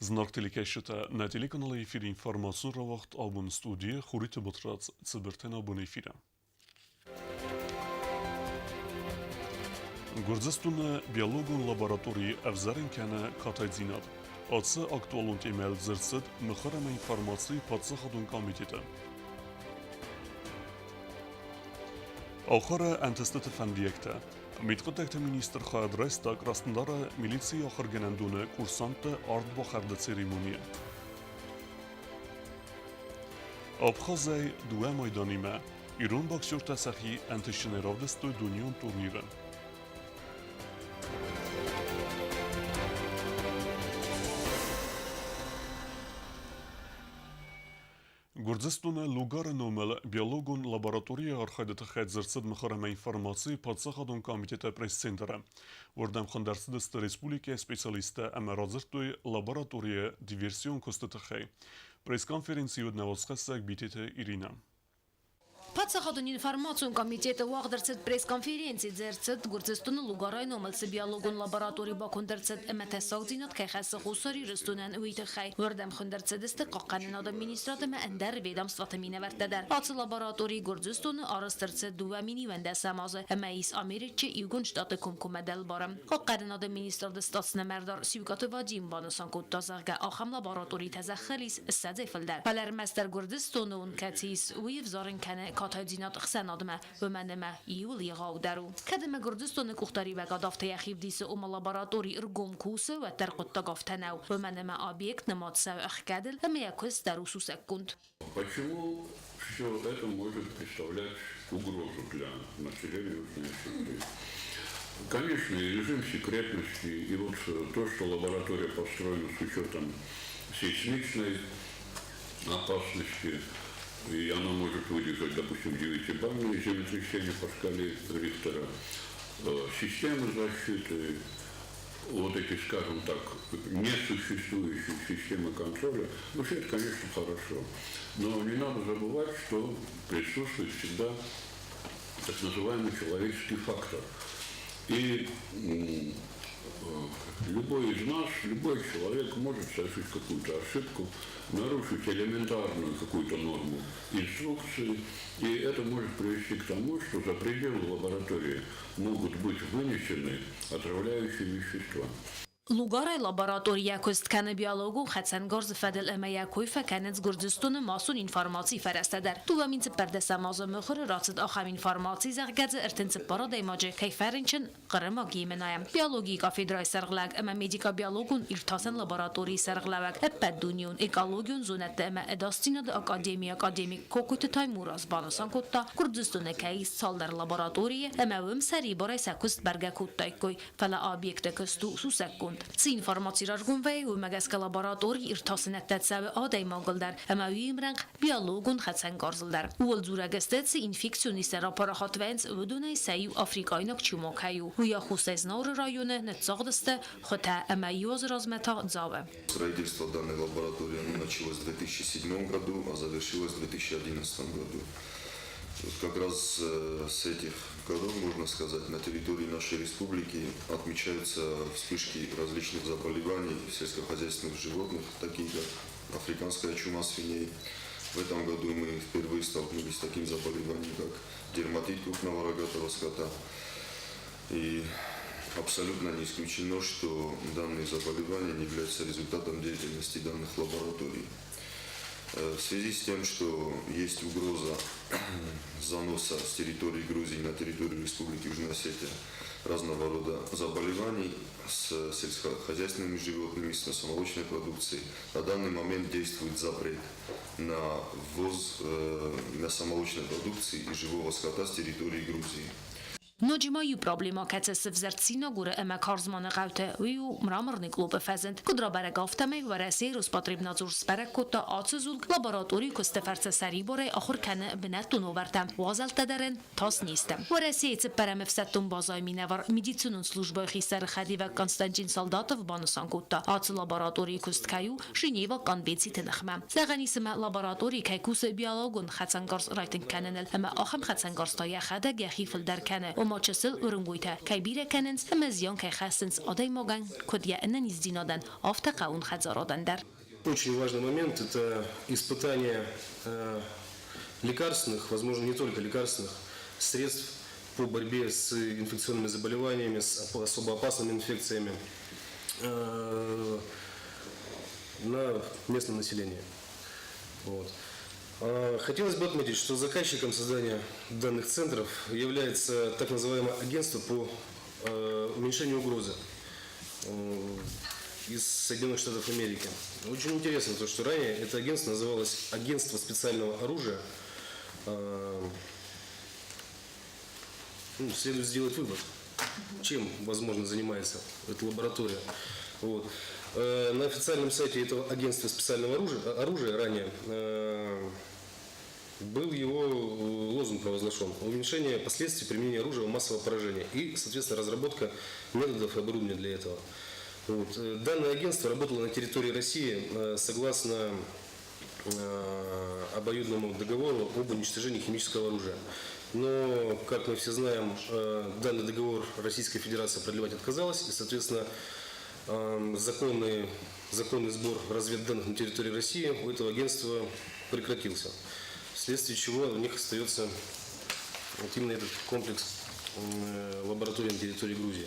Зынаргъ телекӕсджытӕ, нӕ телеканалы эфиры информацион рауагъд абон студийы Хуриты Батрадз цыбыртӕн абон эфиры. Гуырдзыстоны биологон лабораторийы ӕвзӕрын кӕны катайдзинад. Ацы актуалон темӕйыл дзырд цыд мыхуыр ӕмӕ информацийы паддзахадон комитеты. Ахуыры ӕнтыстыты фӕндиӕгтӕ. Мидхъуыддӕгты министр хайад райста Краснодары милицийы ахуыргӕнӕндоны курсантты ардбахӕрды церемонийы. Абхазӕй дыууӕ майданимӕ ирон боксертӕ сӕхи ӕнтыстджынӕй равдыстой дунеон турниры. Гуырдзыстоны Лугары номыл биологон лабораторийы архайды тыххӕй дзырд цыд мыхуыр ӕмӕ информацийы паддзахадон комитеты пресс-центры. Уырдӕм хуынд ӕрцыдысты республикӕйы специалисттӕ ӕмӕ радзырдтой лабораторийы диверсион куысты тыххӕй. Пресс-конференцийы уыд нӕ уацхӕссӕг Битеты Иринӕ. Паддзахадон информацион комитеты уагъд ӕрцыд пресс-конференци, дзырд Гуырдзыстоны Лугарайы номыл цы биологон лаборатори баконд ӕрцыд ӕмӕ тӕссагдзинад кӕй хӕссы Хуссар Ирыстонӕн, уый тыххӕй. Уырдӕм хуынд ӕрцыдысты Хъахъхъӕнынады министрад ӕмӕ ӕндӕр ведомствоты минӕвӕрттӕ дӕр. Ацы лаборатори Гуырдзыстоны арӕзт ӕрцыд 2011 азы ӕмӕ ис Америчы Иугонд Штаты комкоммӕ дӕлбары. Хъахъхъӕнынады министрады статснымӕрдар Сиукъаты Вадим банысан кодта, зӕгъгӕ, ахӕм лабораторитӕ зӕххыл ис ссӕдзӕй фылдӕр. Фӕлӕ ӕрмӕстдӕр Гуырдзыстоны уын кӕцы ис, уый ӕвзарын кӕны катайдзинад ӕхсӕнадмӕ, уымӕн ӕмӕ иуыл егъаудӕр у. Кӕд ӕмӕ Гуырдзыстоны къухдариуӕгад афтӕ йӕхи вдисы, ома лаборатори ӕргом кусы, уӕддӕр хъуыддаг афтӕ нӕу, уымӕн ӕмӕ объект нымад цӕуы ӕхгӕдыл ӕмӕ йӕ куыст дӕр у сусӕггонд. Почему все это может представлять угрозу для населения Южной Осетии? Конечно, и режим секретности, и вот то, что лаборатория построена с учетом сейсмичной опасности, и она может выдержать, допустим, 9-бальное землетрясение по шкале Рихтера, системы защиты, вот эти, скажем так, несуществующие системы контроля, ну, все это, конечно, хорошо. Но не надо забывать, что присутствует всегда так называемый человеческий фактор. И любой из нас, любой человек может совершить какую-то ошибку, нарушить элементарную какую-то норму инструкции, и это может привести к тому, что за пределы лаборатории могут быть вынесены отравляющие вещества. Лугарӕй лаборатори йӕ куыст кӕны биологон хӕцӕнгарзы фӕдыл ӕмӕ йӕ кой фӕкӕнынц Гуырдзыстоны массон информацийы фӕрӕзтӕ дӕр. 24 азы мыхуыры рацыд ахӕм информаци, зӕгъгӕ дзы 34 адӕймаджы кӕй фӕрынчын Хъырымаг емынӕйӕ. Биологийы кафедрӕйы сӕргълӕг ӕмӕ медико-биологон иртасӕн лабораторийы сӕргълӕууӕг, ӕппӕтдунеон экологион зонӕдты ӕмӕ ӕдасдзинады академийы академик Кокойты Таймураз банысан кодта, Гуырдзыстоны кӕй ис цалдӕр лабораторийы ӕмӕ уым сӕрибарӕй сӕ куыст бӕргӕ кодтаиккой, фӕлӕ объекты куыст у сусӕггонд. Цы информаци раргом вӕййы, уымӕ гӕсгӕ лаборатори иртасынӕдтӕ цӕуы адӕймагыл дӕр ӕмӕ уый ӕмрӕнхъ биологон хӕцӕнгарзыл дӕр. Ууыл дзурӕг сты, цы инфекцион низтӕ рапарахат вӕййынц, уыдонӕй сӕ иу африкайнаг чума кӕй у. Уый аххосӕй Знауыры районы ныццагъдысты хуытӕ ӕмӕ иу азы размӕ та Дзауы. Строительство данной лаборатории оно началось в 2007 году, а завершилось в 2011 году. Вот как раз с этих годов, можно сказать, на территории нашей республики отмечаются вспышки различных заболеваний сельскохозяйственных животных, такие как африканская чума свиней. В этом году мы впервые столкнулись с таким заболеванием, как дерматит крупного рогатого скота. И абсолютно не исключено, что данные заболевания не являются результатом деятельности данных лабораторий. В связи с тем, что есть угроза заноса с территории Грузии на территорию Республики Южная Осетия разного рода заболеваний с сельскохозяйственными животными, с мясомолочной продукцией, на данный момент действует запрет на ввоз мясомолочной продукции и живого скота с территории Грузии. Ноджы ма иу проблемӕ, кӕцы сывзӕрд Синагуры ӕмӕ Карзманы хъӕуты, уый у Мраморный клубы фӕзынд. Куыд рабӕрӕг, афтӕмӕй Уӕрӕсейы Роспотребнадзор сбӕрӕг кодта ацы зулк лабораторийы куысты фӕрцы сӕрибарӕй ахуыр кӕны бынӕттон уавӕртӕм, уазӕлттӕ дӕр ын тас не сты. Уӕрӕсейы цыппӕрӕм ӕфсӕддон базӕйы минӕвар медицинон службӕйы хистӕры хӕдивӕг Константин Солдатов банысан кодта, ацы лабораторийы куыст кӕй у Женеваг конвенциты ныхмӕ. Зӕгъӕн ис ӕмӕ лабораторийы кӕй кусы биологон хӕцӕнгарз райтынг кӕныныл ӕмӕ ахӕм хӕцӕнгарз та йӕхӕдӕг йӕхи фылдӕр кӕны. Ома Ома чысыл уырынгойтӕ кӕй бирӕ кӕнынц ӕмӕ зиан кӕй хӕссынц адӕймагӕн, куыд йӕ ӕнӕниздзинадӕн, афтӕ хъӕуон хӕдзарадӕн дӕр. Очень важный момент – это испытание лекарственных, возможно, не только лекарственных средств по борьбе с инфекционными заболеваниями, с особо опасными инфекциями на местном населении. Вот. Хотелось бы отметить, что заказчиком создания данных центров является так называемое агентство по уменьшению угрозы из Соединенных Штатов Америки. Очень интересно то, что ранее это агентство называлось Агентство специального оружия. Ну, следует сделать вывод, чем, возможно, занимается эта лаборатория. Вот. На официальном сайте этого агентства специального оружия ранее был его лозунг провозглашен: уменьшение последствий применения оружия массового поражения и, соответственно, разработка методов и оборудования для этого. Вот. Данное агентство работало на территории России согласно обоюдному договору об уничтожении химического оружия. Но, как мы все знаем, данный договор Российская Федерация продлевать отказалась, и, соответственно, законный сбор разведданных на территории России у этого агентства прекратился. Вследствие чего у них остается вот именно этот комплекс лабораторий на территории Грузии.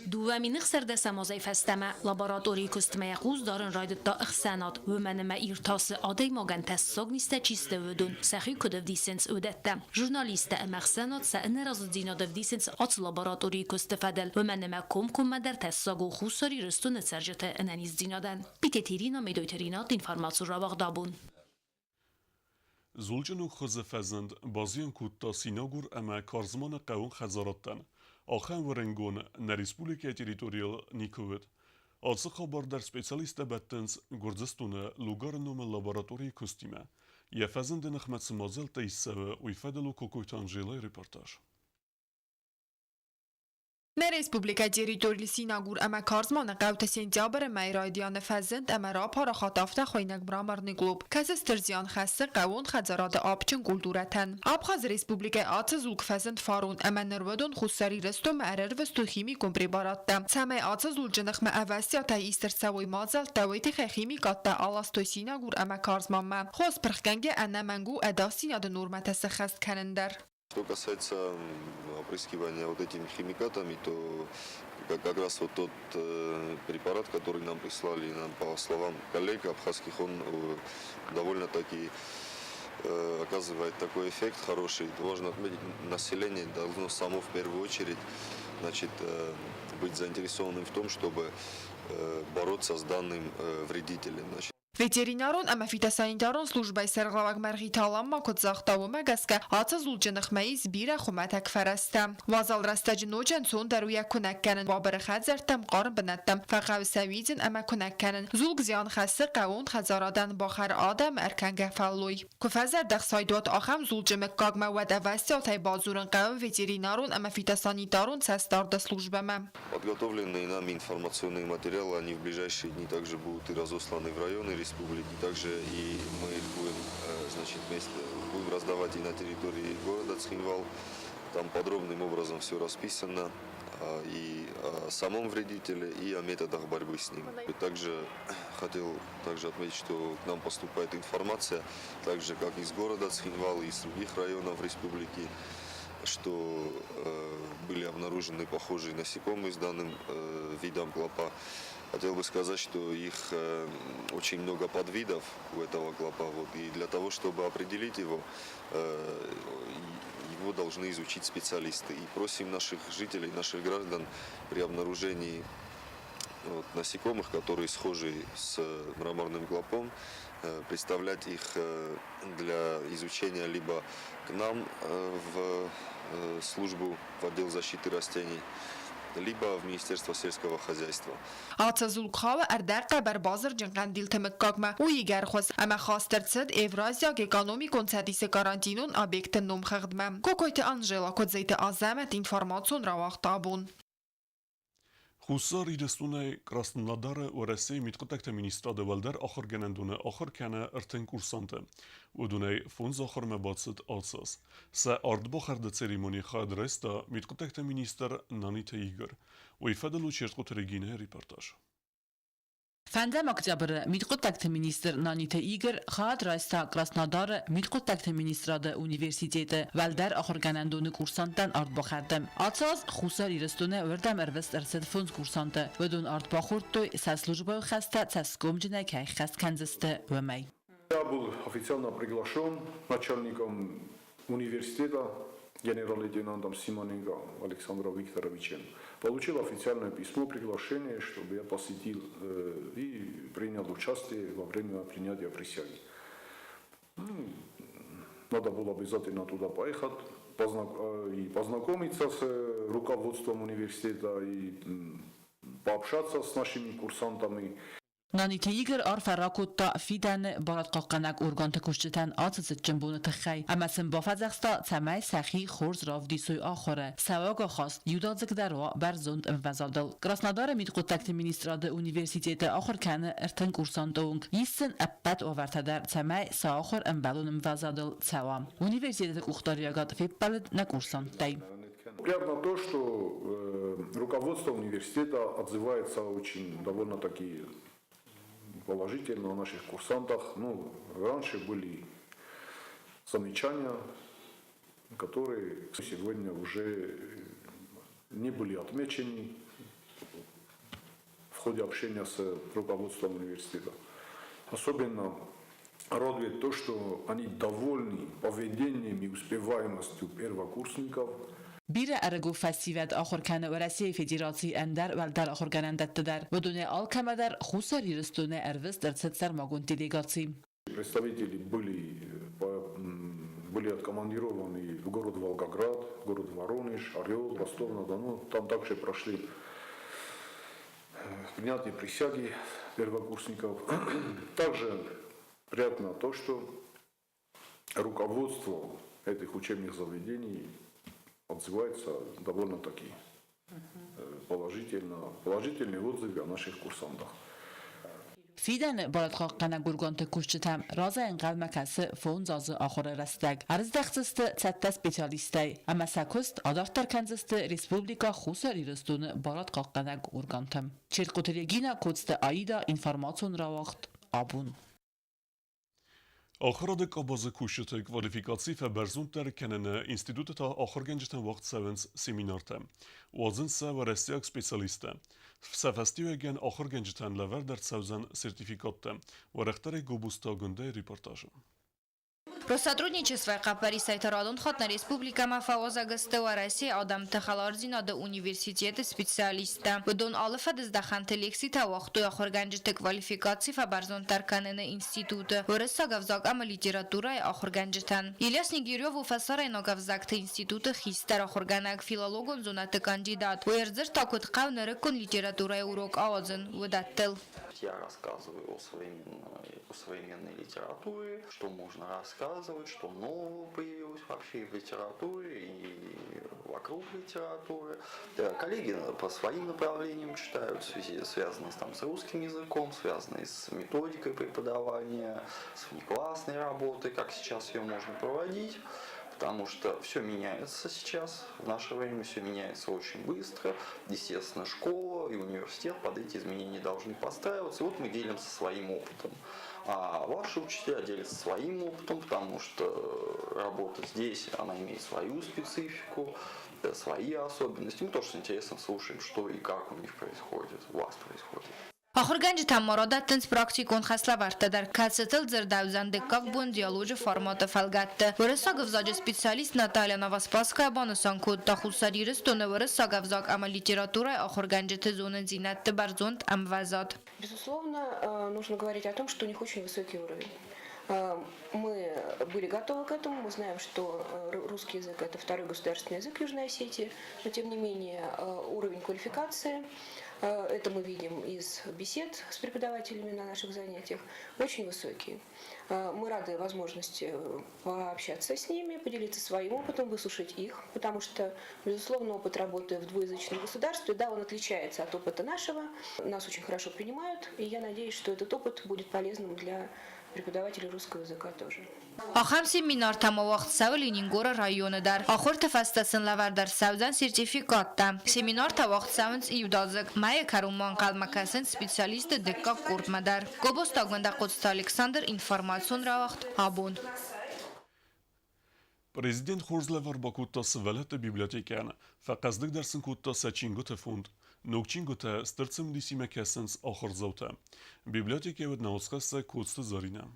2016 азӕй фӕстӕмӕ лабораторийы куыстмӕ йӕ хъус дарын райдыдта ӕхсӕнад, уымӕн ӕмӕ иртасы адӕймагӕн тӕссаг низтӕ чи сты, уыдон сӕхи куыд ӕвдисынц, уыдӕттӕ. Журналисттӕ ӕмӕ ӕхсӕнад сӕ ӕнӕразыдзинад ӕвдисынц ацы лабораторийы куысты фӕдыл, уымӕн ӕмӕ комкоммӕдӕр тӕссаг у Хуссар Ирыстоны цӕрджыты ӕнӕниздзинадӕн. Битеты Ирина, Медойты Ринат, информацион рауагъд абон. Зулчъы хуызы фӕзынд базиан кодта Синагур ӕмӕ Карзманы хъӕуон хӕдзарадтӕн. Ахӕм уырынгон нӕ республикӕйы территорийыл никуы уыд. Ацы хабар дӕр специалисттӕ бӕттынц Гуырдзыстоны Лугары номыл лабораторийы куыстимӕ. Йӕ фӕзынды ныхмӕ цы мадзӕлттӕ ист цӕуы, уый фӕдыл у Кокойты Анжелӕйы репортаж. Нӕ республикӕйы территорийыл Синагур ӕмӕ Карзманы хъӕутӕ сентябры мӕйы райдианы фӕзынд ӕмӕ рапарахат афтӕ хуыйнӕг мраморный клуб, кӕцы стыр зиан хӕссы хъӕууон хӕдзарады апджын культурӕтӕн. Абхазы республикӕйы ацы зулк фӕзынд фарон ӕмӕ ныр уыдон Хуссар Ирыстонмӕ ӕрӕрвыстой химикон препараттӕ. Цӕмӕй ацы зулчъы ныхмӕ ӕвӕстиатӕй ист ӕрцӕуой мадзӕлттӕ, уый тыххӕй химикаттӕ аластой Синагур ӕмӕ Карзманмӕ. Хос пырхгӕнгӕ ӕнӕмӕнг у ӕдасдзинады нормӕтӕ сӕххӕст кӕнын дӕр. Что касается опрыскивания вот этими химикатами, то как раз вот тот препарат, который нам прислали, нам, по словам коллег абхазских, он довольно-таки оказывает такой эффект хороший. Важно отметить, население должно само в первую очередь, значит, быть заинтересованным в том, чтобы бороться с данным вредителем. Значит, Ветеринарон ӕмӕ фитосанитарон службӕйы сӕргълӕууӕг Мӕргъиты Алан ма куыд загъта, уымӕ гӕсгӕ ацы зулчъы ныхмӕ ис бирӕ хуымӕтӕг фӕрӕзтӕ. Уазал рӕстӕджы ноджы ӕнцондӕр у йӕ куынӕг кӕнын уавӕры хӕдзӕрттӕм, хъарм бынӕттӕм, фӕхъӕуы сӕ уидзын ӕмӕ куынӕг кӕнын. Зулк зиан хӕссы хъӕууон хӕдзарадӕн, бахӕры адӕмы ӕркӕнгӕ фӕллой. Куы фӕзӕрдӕхсайд, уӕд ахӕм зулчъы мыггагмӕ уӕд ӕвӕстиатӕй бадзурын хъӕуы ветеринарон ӕмӕ фитосанитарон цӕстдарды службӕмӕ. Подготовленные нами информационные материалы, они в ближайшие дни также будут и разосланы в районы республики, также и мы их будем, значит, вместе, будем раздавать и на территории города Цхинвал. Там подробным образом все расписано и о самом вредителе, и о методах борьбы с ним. И также хотел также отметить, что к нам поступает информация, так же как из города Цхинвал, и из других районов республики, что были обнаружены похожие насекомые с данным видом клопа. Хотел бы сказать, что их очень много подвидов у этого клопа. Вот, и для того, чтобы определить его, его должны изучить специалисты. И просим наших жителей, наших граждан при обнаружении вот насекомых, которые схожи с мраморным клопом, представлять их для изучения либо к нам в службу, в отдел защиты растений, либо в Министерство сельского хозяйства. Ацы зулкъ хауы ӕрдӕгхъӕбӕр базырджын хъӕндилты мыггагмӕ. У игӕрхуыз ӕмӕ хаст ӕрцыд Евразиаг экономикон цӕдисы карантинон объектты номхыгъдмӕ. Кокойты Анжела, Куыдзойты Азӕмӕт, информацион рауагъд абон. Хуссар Ирыстонӕй Краснодары Уӕрӕсейы мидхъуыддӕгты министрады уӕлдӕр ахуыргӕнӕндоны ахуыр кӕны 30 курсанты. Уыдонӕй фондз ахуырмӕ бацыд ацаз. Сӕ ардбахӕрды церемонийы хайад райста мидхъуыддӕгты министр Наниты Игорь. Уый фӕдыл у Чертхъоты Регинӕйы репортаж. Фӕндзӕм октябры мидхъуыддӕгты министр Наниты Игорь хайад райста Краснодары мидхъуыддӕгты министрады университеты уӕлдӕр ахуыргӕнӕндоны курсанттӕн ардбахӕрды. Ацы аз Хуссар Ирыстоны уырдӕм ӕрвыст ӕрцыд фондз курсанты. Уыдон ард бахордтой, сӕ службӕйы хӕстӕ цӕсгомджынӕй кӕй ххӕст кӕндзысты, уымӕй. Я был официально приглашен начальником университета генерал-лейтенантом Симоненко Александром Викторовичем. Получил официальное письмо, приглашение, чтобы я посетил и принял участие во время принятия присяги. Ну, надо было обязательно туда поехать и познакомиться с руководством университета, и пообщаться с нашими курсантами. Наниты Игорь арфӕ ракодта фидӕны барадхъахъхъӕнӕг органты кусджытӕн ацы цытджын боны тыххӕй ӕмӕ сын бафӕдзӕхста, цӕмӕй сӕхи хорз равдисой ахуыры, сӕ уагахаст иудадзыгдӕр уа бӕрзонд ӕмвӕзадыл. Краснодары мидхъуыддӕгты министрады университеты ахуыр кӕны 30 курсанты онг. Ис сын ӕппӕт уавӕртӕ дӕр, цӕмӕй сӕ ахуыр ӕмбӕлон ӕмвӕзадыл цӕуа. Университеты къухдариуӕгад феппӕлыд нӕ курсанттӕй. Приятно то, что руководство университета отзывается очень довольно-таки положительно о наших курсантах. Ну, раньше были замечания, которые сегодня уже не были отмечены в ходе общения с руководством университета. Особенно радует то, что они довольны поведением и успеваемостью первокурсников. Бирӕ ӕрыгон фӕсивӕд ахуыр кӕны Уӕрӕсейы Федерацийы ӕндӕр уӕлдӕр ахуыргӕнӕндӕтты дӕр. Уыдонӕй алкӕмӕ дӕр Хуссар Ирыстонӕй ӕрвыст ӕрцыд сӕрмагонд делегаци. Представители были откомандированы в город Волгоград, город Воронеж, Орел, Ростов-на-Дону. Там также прошли принятие присяги первокурсников. Также приятно то, что руководство этих учебных заведений отзывается довольно-таки положительно, положительные отзывы о наших курсантах. Фидӕны барадхъахъхъӕнӕг органты кусджытӕм разӕй ӕнхъӕлмӕ кӕсы фондз азы ахуыры рӕстӕг. Ӕрыздӕхдзысты цӕттӕ специалисттӕй ӕмӕ сӕ куыст адарддӕр кӕндзысты Республикӕ Хуссар Ирыстоны барадхъахъхъӕнӕг органтӕм. Черкъуты Регина, Коцты Аида, информацион рауагъд «Абон». Ахуырады къабазы кусджыты квалификаци фӕбӕрзонддӕр кӕныны институты та ахуыргӕнджытӕн уагъд цӕуынц семинартӕ. Уадзынц сӕ уӕрӕсейаг специалисттӕ. Сӕ фӕстиуӕгӕн ахуыргӕнджытӕн лӕвӕрд ӕрцӕудзӕн сертификаттӕ. Уӕрӕхдӕрӕй Гобозты Агуындӕйы репортажы. Россотрудничествойы хъӕппӕрисӕй радон хатт нӕ республикӕмӕ фӕуазӕг сты Уӕрӕсейы адӕмты хӕлардзинады университеты специалисттӕ. Уыдон алы фӕдыздӕхӕнты лекцитӕ уагътой ахуыргӕнджыты квалификаци фӕбӕрзонддӕр кӕныны институты уырыссаг ӕвзаг ӕмӕ литературӕйы ахуыргӕнджытӕн. Илья Снегирев у фӕсарӕйнаг ӕвзӕгты институты хистӕр ахуыргӕнӕг, филологон зонӕдты кандидат. Уый ӕрдзырдта, куыд хъӕуы нырыккон литературӕйы урок ауадзын, уыдӕттыл. Я рассказываю о современной литературе, что можно рассказывать, что нового появилось вообще в литературе и вокруг литературы. Коллеги по своим направлениям читают, в связи, связанные там, с русским языком, связанные с методикой преподавания, с внеклассной работой, как сейчас ее можно проводить, потому что все меняется сейчас, в наше время все меняется очень быстро. Естественно, школа и университет под эти изменения должны подстраиваться. И вот мы делимся своим опытом. А ваши учителя делятся своим опытом, потому что работа здесь, она имеет свою специфику, свои особенности. Мы тоже с интересом слушаем, что и как у них происходит, у вас происходит. Ахуыргӕнджытӕм ма радӕттынц практикон хӕслӕвӕрдтӕ дӕр, кӕцытыл дзырдӕуыдзӕн дыккаг бон диалоджы форматы фӕлгӕтты. Уырыссаг ӕвзаджы специалист Наталья Новоспасская банысан кодта Хуссар Ирыстоны уырыссаг ӕвзаг ӕмӕ литературӕйы ахуыргӕнджыты зонындзинӕдты бӕрзонд ӕмвӕзад. Безусловно, нужно говорить о том, что у них очень высокий уровень. Мы были готовы к этому, мы знаем, что русский язык – это второй государственный язык Южной Осетии, но тем не менее уровень квалификации Это мы видим из бесед с преподавателями на наших занятиях, очень высокие. Мы рады возможности пообщаться с ними, поделиться своим опытом, выслушать их, потому что, безусловно, опыт работы в двуязычном государстве, да, он отличается от опыта нашего. Нас очень хорошо принимают, и я надеюсь, что этот опыт будет полезным для преподавателей русского языка тоже. Ахӕм семинартӕ ма уагъд цӕуы Ленингоры районы дӕр. Ахуырты фӕстӕ сын лӕвӕрд ӕрцӕудзӕн сертификаттӕ. Семинартӕ уагъд цӕуынц иудадзыг. Мӕйы кӕронмӕ ӕнхъӕлмӕ кӕсынц специалистты дыккаг къордмӕ дӕр. Гобозты Агуындӕ, Хъоцыты Александр, информацион рауагъд Абон. Президент хорз лӕвар бакодта сывӕллӕтты библиотекӕйӕн, фӕхъӕздыгдӕр сын кодта сӕ чингуыты фонд. Ног чингуытӕ стыр цымыдисимӕ кӕсынц ахуырдзаутӕ. Библиотекӕйы уыд науцхӕссӕг Коцты Зӕринӕ.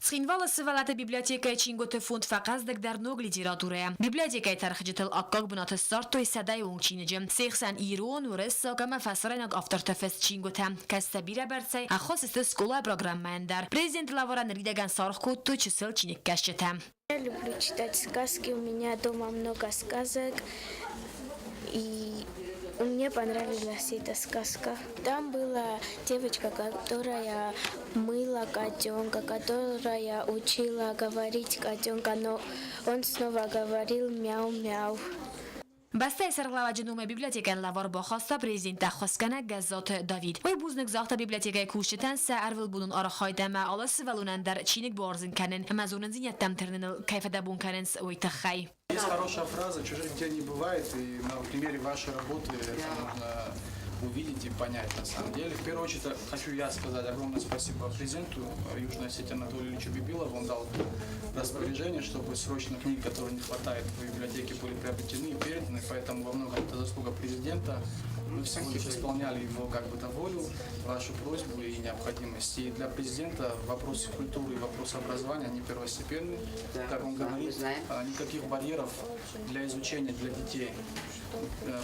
Цхинвалы сывӕллӕтты библиотекӕйы чингуыты фонд фӕхъӕздыгдӕр ног литературӕйӕ. Библиотекӕйы тӕрхджытыл аккаг бынаты ссардтой сӕдӕйы онг чиныджы. Се хсӕн ирон, уырыссаг ӕмӕ фӕсарӕйнаг авторты фыст чингуытӕ. Кӕцытӕ бирӕбӕрцӕй ӕххуыс сты скъолайы программӕйӕн дӕр. Президенты лӕварӕн ныридӕгӕн саргъ кодтой чысыл чиныгкӕсджытӕ. Я люблю читать сказки, у меня дома много сказок, и мне понравилась эта сказка. Там была девочка, которая мыла котенка, которая учила говорить котенка, но он снова говорил мяу-мяу. Бӕстӕйы сӕргълӕууӕджы номӕй библиотекӕйӕн лӕвар бахаста президент ӕххуысгӕнӕг Гӕззаты Давид. Уый бузныг загъта библиотекӕйы кусджытӕн сӕ ӕрвылбонон архайд ӕмӕ алы сывӕллонӕн дӕр чиныг бауарзын кӕнын ӕмӕ зонындзинӕдтӕм тырныныл кӕй фӕдӕбон кӕнынц, уый тыххӕй. Есть хорошая фраза «чужих детей не бывает», и на примере вашей работы это можно увидеть и понять на самом деле. В первую очередь хочу я сказать огромное спасибо президенту Южной Осетии Анатолию Ильичу Бибилову. Он дал распоряжение, чтобы срочно книги, которые не хватает в библиотеке, были приобретены и переданы. Поэтому во многом это заслуга президента. Мы всего лишь исполняли его как бы волю, вашу просьбу и необходимость. И для президента вопросы культуры и вопросы образования, они первостепенны. Да, как он говорит, никаких барьеров для изучения для детей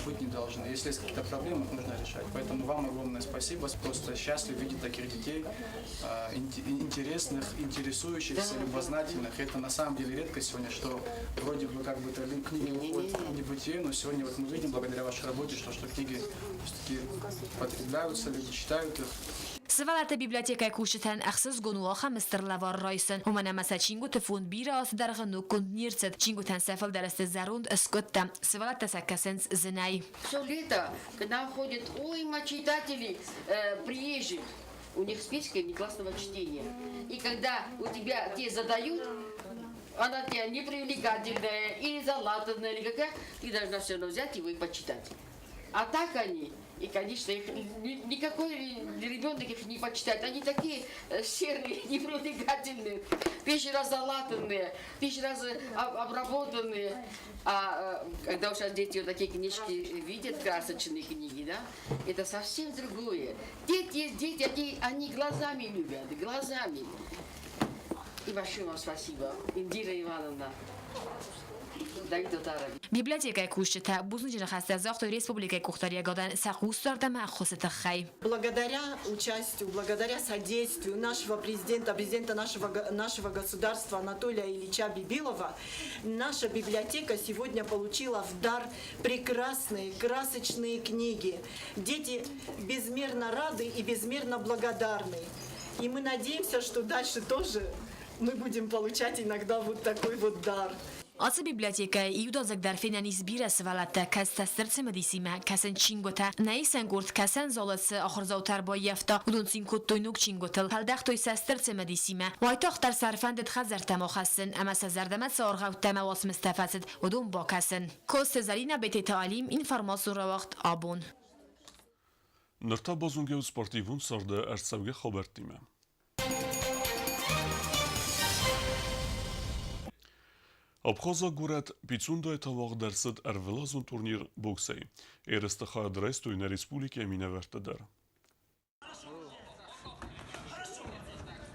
быть не должны. Если есть какие-то проблемы, их нужно решать. Поэтому вам огромное спасибо. Просто счастлив видеть таких детей, интересных, интересующихся, любознательных. Это на самом деле редко сегодня, что вроде бы как бы это книги уходят в небытие, но сегодня вот мы видим благодаря вашей работе, что книги все-таки потребляются, люди читают их. Сывӕллӕтты библиотекӕйы кусджытӕн ӕхсызгон у ахӕм стыр лӕвар райсын, уымӕн ӕмӕ сӕ чингуыты фонд бирӕ азты дӕргъы ноггонд не рцыд. Чингуытӕн сӕ фылдӕр сты зӕронд скъуыдтӕ. Сывӕллӕттӕ сӕ кӕсынц зынӕй. Все лето к нам ходит уйма читателей приезжих. У них списки внеклассного чтения. И когда у тебя те задают, она тебе непривлекательная или залатанная, или какая, ты должна все равно взять его и почитать. А так они, и, конечно, их никакой ребенок их не почитает. Они такие серые, непривлекательные, тысячи раз залатанные, тысячи раз обработанные. А когда сейчас дети вот такие книжки видят, красочные книги, да, это совсем другое. Дети есть дети, они глазами любят, глазами. И большое вам спасибо, Индира Ивановна. Библиотекӕйы кусджытӕ бузныджы ныхӕстӕ загътой республикӕйы къухдариуӕгадӕн сӕ хъусдард ӕмӕ ӕххуысы тыххӕй. Благодаря участию, благодаря содействию нашего президента, президента нашего государства Анатолия Ильича Бибилова, наша библиотека сегодня получила в дар прекрасные, красочные книги. Дети безмерно рады и безмерно благодарны. И мы надеемся, что дальше тоже мы будем получать иногда вот такой вот дар. Ацы библиотекӕйы иудадзыг дӕр фенӕн ис бирӕ сывӕллӕттӕ, кӕцытӕ стыр цымыдисимӕ кӕсынц чингуытӕ. Нӕ исӕн къорд кӕсӕн залы цы ахуырдзаутӕ ӕрбаййӕфта, уыдон цин кодтой ног чингуытыл, фӕлдӕхтой сӕ стыр цымыдисимӕ. Уайтагъддӕр сӕ ӕрфӕндыд хӕдзӕрттӕм ахӕссын ӕмӕ сӕ зӕрдӕмӕ цы аргъӕуттӕ ӕмӕ уацмыстӕ фӕцыд, уыдон бакӕсын. Коцты Зӕринӕ, Бететы Алим, информацион рауагъд Абон. Ныр та базонгӕ у спортивон царды ӕрцӕугӕ хабӕрттимӕ. Абхазаг горӕт Пицундайы та уагъд ӕрцыд ӕрвылазон турнир боксӕй. Ерысты хайад райстой нӕ республикӕйы минӕвӕрттӕ дӕр.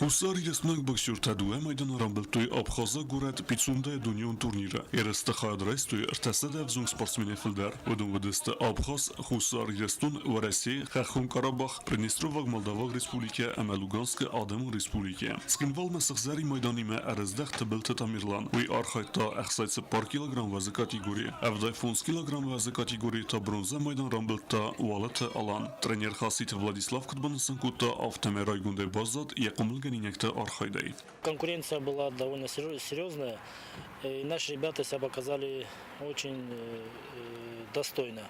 Хуссар Ирыстойнаг боксертӕ дыууӕ майданы рамбылдтой Абхазаг горӕт Пицундайы дунеон турниры. Ерысты хайад райстой 300 ӕвзонг спортсменӕй фылдӕр. Уыдон уыдысты Абхаз, Хуссар Ирыстон, Уӕрӕсе, Хӕххон Карабах, Приднестроваг Молдаваг Республикӕ ӕмӕ Луганскы Адӕмон Республикӕ. Цхинвалмӕ сыгъзӕрин майданимӕ ӕрыздӕхт Тыбылты Тамерлан. Уый архайдта 64 килограмм уӕзы категорийы. 75 килограмм уӕзы категорийы та бронзӕ майдан рамбылдта Уалыты Алан. Тренер Хаситы Владислав куыд банысан кодта, афтӕмӕй райгондӕй баззад йӕ хъомылгӕнинӕгты архайдӕй. Конкуренция была довольно серьезная, и наши ребята себя показали очень достойно.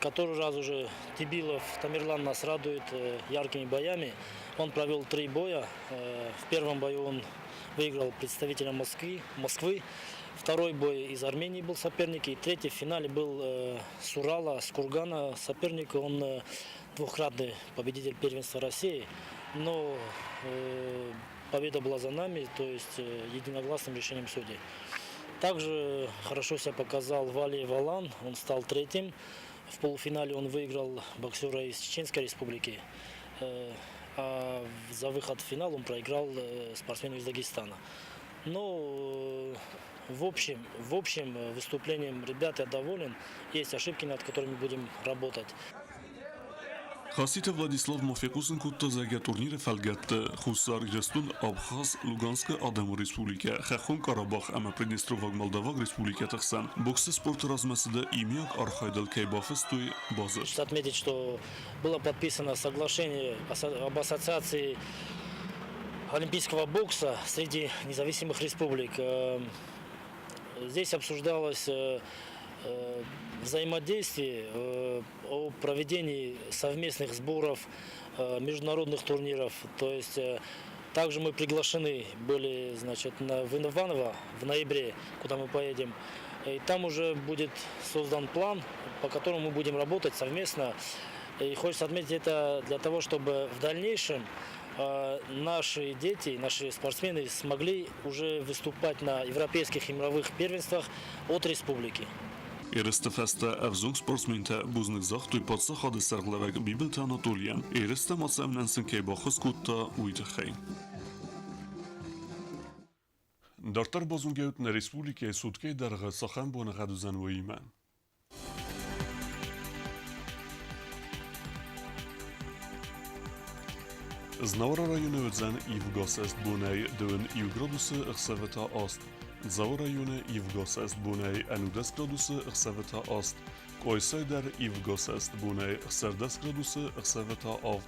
Который раз уже Тибилов Тамерлан нас радует яркими боями. Он провел три боя. В первом бою он выиграл представителя Москвы. Второй бой из Армении был соперник. И третий в финале был с Урала, с Кургана соперник. Он двукратный победитель первенства России. Но победа была за нами, то есть единогласным решением судей. Также хорошо себя показал Валиев Алан, он стал третьим. В полуфинале он выиграл боксера из Чеченской Республики. А за выход в финал он проиграл спортсмену из Дагестана. Но в общем, выступлением ребят я доволен. Есть ошибки, над которыми будем работать. Хаситы Владислав ма фехъусын кодта, зӕгъгӕ, турниры фӕлгӕтты Хуссар Ирыстон, Абхаз, Луганскы Адӕмон Республикӕ, Хӕххон Карабах ӕмӕ Приднестроваг Молдаваг Республикӕты хсӕн боксы спорты размӕцыды иумиаг архайдыл кӕй бафыстой бадзырд. Хочется отметить, что было подписано соглашение об ассоциации олимпийского бокса среди независимых республик. Здесь обсуждалось взаимодействие о проведении совместных сборов, международных турниров. То есть также мы приглашены были, значит, в Иваново в ноябре, куда мы поедем. И там уже будет создан план, по которому мы будем работать совместно. И хочется отметить это для того, чтобы в дальнейшем наши дети, наши спортсмены смогли уже выступать на европейских и мировых первенствах от республики. Ерысты фӕстӕ ӕвзонг спортсментӕ бузныг загътой паддзахады сӕргълӕууӕг Бибылты Анатолийӕн, ерыстӕм ацӕуынӕн сын кӕй баххуыс кодта, уый тыххӕй. Дарддӕр базонгӕ нӕ республикӕйы суткӕйы дӕргъы цахӕм боныгъӕд уыдзӕн, уыимӕ. Знауыры районы уыдзӕн ивгӕсӕст бонӕй 21 градусы, ӕхсӕвы та 8. Дзауы районы ивгӕсӕст бонӕй 11 градусы, ӕхсӕвы та 8. Къуайсайы дӕр ивгӕсӕст бонӕй 16 градусы, ӕхсӕвы та 7.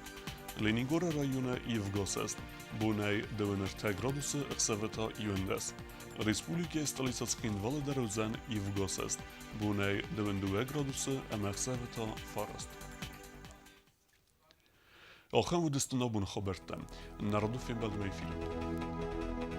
Ленингоры районы ивгӕсӕст бонӕй 23 градусы, ӕхсӕвы та 11. Республикӕйы столицӕ Цхинвалы дӕр уыдзӕн ивгӕсӕст бонӕй 22 градусы ӕмӕ ӕхсӕвы та 9. Ахӕм уыдысты нӕ абоны хабӕрттӕ. Нӕ радон фембӕлдмӕ эфиры.